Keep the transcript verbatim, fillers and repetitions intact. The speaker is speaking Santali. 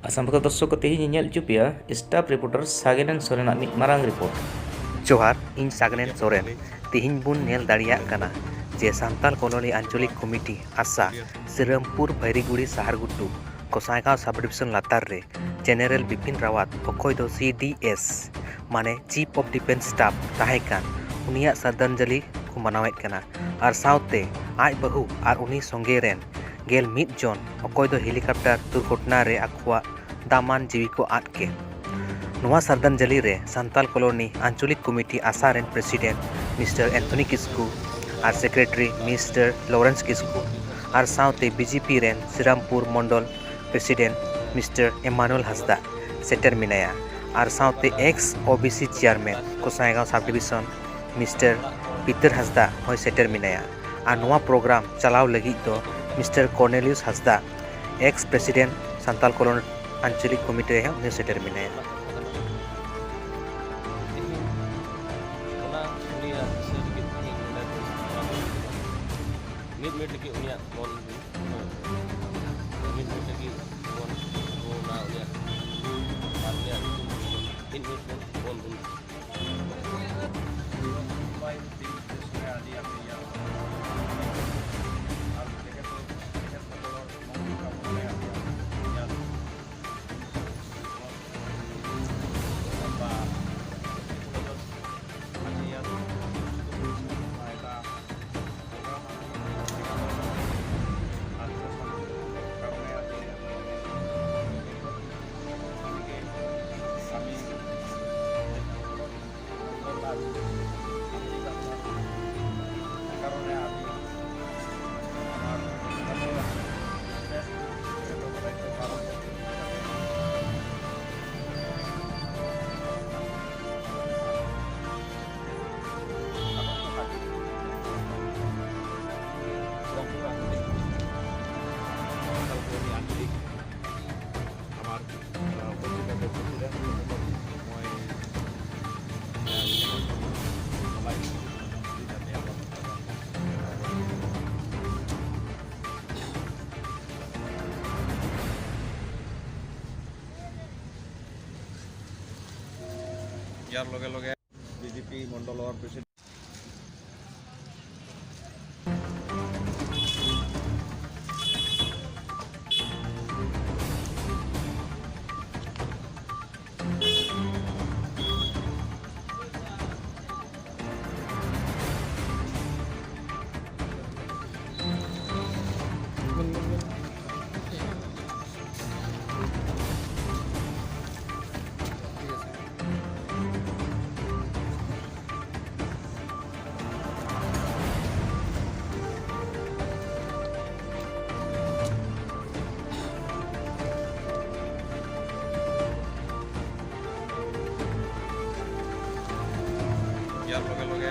ᱟᱥᱟᱢ ᱵᱷᱟᱜᱟ ᱫᱚᱨᱥᱚᱠ ᱠᱚ, ᱛᱮᱦᱮᱧ ᱤᱧ ᱧᱮᱞ ᱦᱚᱪᱚ ᱯᱮᱭᱟ ᱥᱴᱟᱯᱷ ᱨᱤᱯᱳᱨᱴᱟᱨ ᱥᱟᱜᱮᱱ ᱥᱚᱨᱮᱱᱟᱜ ᱢᱤᱫ ᱢᱟᱨᱟᱝ ᱨᱤᱯᱳᱨᱴ᱾ ᱡᱚᱦᱟᱨ, ᱤᱧ ᱥᱟᱜᱮᱱ ᱥᱚᱨᱮᱱ᱾ ᱛᱮᱦᱮᱧ ᱵᱚᱱ ᱧᱮᱞ ᱫᱟᱲᱮᱭᱟᱜ ᱠᱟᱱᱟ ᱡᱮ ᱥᱟᱱᱛᱟᱞ ᱠᱚᱞᱳᱱᱤ ᱟᱧᱪᱚᱞᱤᱠ ᱠᱚᱢᱤᱴᱤ ᱟᱥᱟ ᱥᱤᱨᱟᱢᱯᱩᱨ ᱵᱷᱟᱭᱨᱤᱜᱩᱲᱤ ᱥᱟᱦᱟᱨ ᱜᱷᱩᱴᱩ ᱠᱚᱥᱟᱭᱜᱟᱸᱣ ᱥᱟᱵ ᱰᱤᱵᱷᱤᱥᱚᱱ ᱞᱟᱛᱟᱨ ᱨᱮ ᱡᱮᱱᱟᱨᱮᱞ ᱵᱤᱯᱤᱱ ᱨᱟᱣᱟᱛ, ᱚᱠᱚᱭ ᱫᱚ ᱥᱤ ᱰᱤ ᱮᱥ ᱢᱟᱱᱮ ᱪᱤᱯ ᱚᱯᱷ ᱰᱤᱯᱷᱮᱱᱥ ᱥᱴᱟᱯᱷ ᱛᱟᱦᱮᱸ ᱠᱟᱱ, ᱩᱱᱤᱭᱟᱜ ᱥᱨᱟᱫᱷᱟᱧᱡᱚᱞᱤ ᱠᱚ ᱢᱟᱱᱟᱣᱮᱫ ᱠᱟᱱᱟ᱾ ᱟᱨ ᱥᱟᱶᱛᱮ ᱟᱡ ᱵᱟᱹᱦᱩ ᱟᱨ ᱩᱱᱤ ᱥᱚᱸᱜᱮ ᱨᱮᱱ ᱜᱮᱞ ᱢᱤᱫ ᱡᱚᱱ, ᱚᱠᱚᱭ ᱫᱚ ᱦᱮᱞᱤᱠᱚᱯᱴᱟᱨ ᱫᱩᱨᱜᱷᱚᱴᱚᱱᱟ ᱨᱮ ᱟᱠᱚᱣᱟᱜ ᱫᱟᱢᱟᱱ ᱡᱤᱣᱤ ᱠᱚ ᱟᱫ ᱠᱮᱫ᱾ ᱱᱚᱣᱟ ᱥᱨᱟᱫᱷᱟᱧᱡᱚᱞᱤ ᱨᱮ ᱥᱟᱱᱛᱟᱞ ᱠᱚᱞᱳᱱᱤ ᱟᱧᱪᱚᱞᱤᱠ ᱠᱚᱢᱤᱴᱤ ᱟᱥᱟ ᱨᱮᱱ ᱯᱨᱮᱥᱤᱰᱮᱱᱴ ᱢᱤᱥᱴᱟᱨ ᱮᱱᱛᱷᱚᱱᱤ ᱠᱤᱥᱠᱩ ᱟᱨ ᱥᱮᱠᱨᱮᱴᱟᱨᱤ ᱢᱤᱥᱴᱟᱨ ᱞᱚᱨᱮᱱᱥ ᱠᱤᱥᱠᱩ ᱟᱨ ᱥᱟᱶᱛᱮ ᱵᱤ ᱡᱮ ᱯᱤ ᱨᱮᱱ Srirampur mandal president mister Emmanuel Hansda ᱥᱮᱴᱮᱨ ᱢᱮᱱᱟᱭᱟ, ᱟᱨ ᱥᱟᱶᱛᱮ ex O B C chairman Kosaigaon subdivision mister ᱯᱤᱛᱟᱹᱨ ᱦᱟᱸᱥᱫᱟ ᱦᱚᱸᱭ ᱥᱮᱴᱮᱨ ᱢᱮᱱᱟᱭᱟ᱾ ᱟᱨ ᱱᱚᱣᱟ ᱯᱨᱳᱜᱨᱟᱢ ᱪᱟᱞᱟᱣ ᱞᱟᱹᱜᱤᱫ ᱫᱚ mister Cornelius Hansda, ex president Santal colony ᱟᱧᱪᱚᱞᱤᱠ ᱠᱚᱢᱤᱴᱤ ᱨᱮᱦᱚᱸ ᱩᱱᱤ ᱥᱮᱴᱮᱨ ᱢᱮᱱᱟᱭᱟ᱾ ᱛᱮᱦᱮᱧ ᱚᱱᱟ ᱩᱱᱤᱭᱟᱜ ᱫᱤᱥᱟᱹ ᱞᱟᱹᱜᱤᱫ ᱛᱮᱦᱮᱧ ᱱᱚᱰᱮ ᱵᱚᱱ ᱥᱟᱯᱲᱟᱣ ᱞᱮᱱᱟ᱾ ᱢᱤᱫ ᱢᱤᱱᱤᱴ ᱞᱟᱹᱜᱤᱫ ᱩᱱᱤᱭᱟᱜ ᱢᱚᱱ ᱵᱚᱱ, ᱢᱤᱫ ᱢᱤᱱᱤᱴ ᱞᱟᱹᱜᱤᱫ ᱵᱚᱱ, ᱚᱱᱟ ᱩᱱᱤᱭᱟᱜ, ᱟᱨ ᱩᱱᱤᱭᱟᱜ ᱧᱩᱛᱩᱢ ᱵᱚᱱ, ᱢᱤᱫ ᱢᱤᱱᱤᱴ ᱵᱚᱱ, ᱵᱚᱱ, ᱵᱚᱱ ইয়াৰ লগে লগে বি জে পি মণ্ডলৰ প্ৰেচিডেণ্ট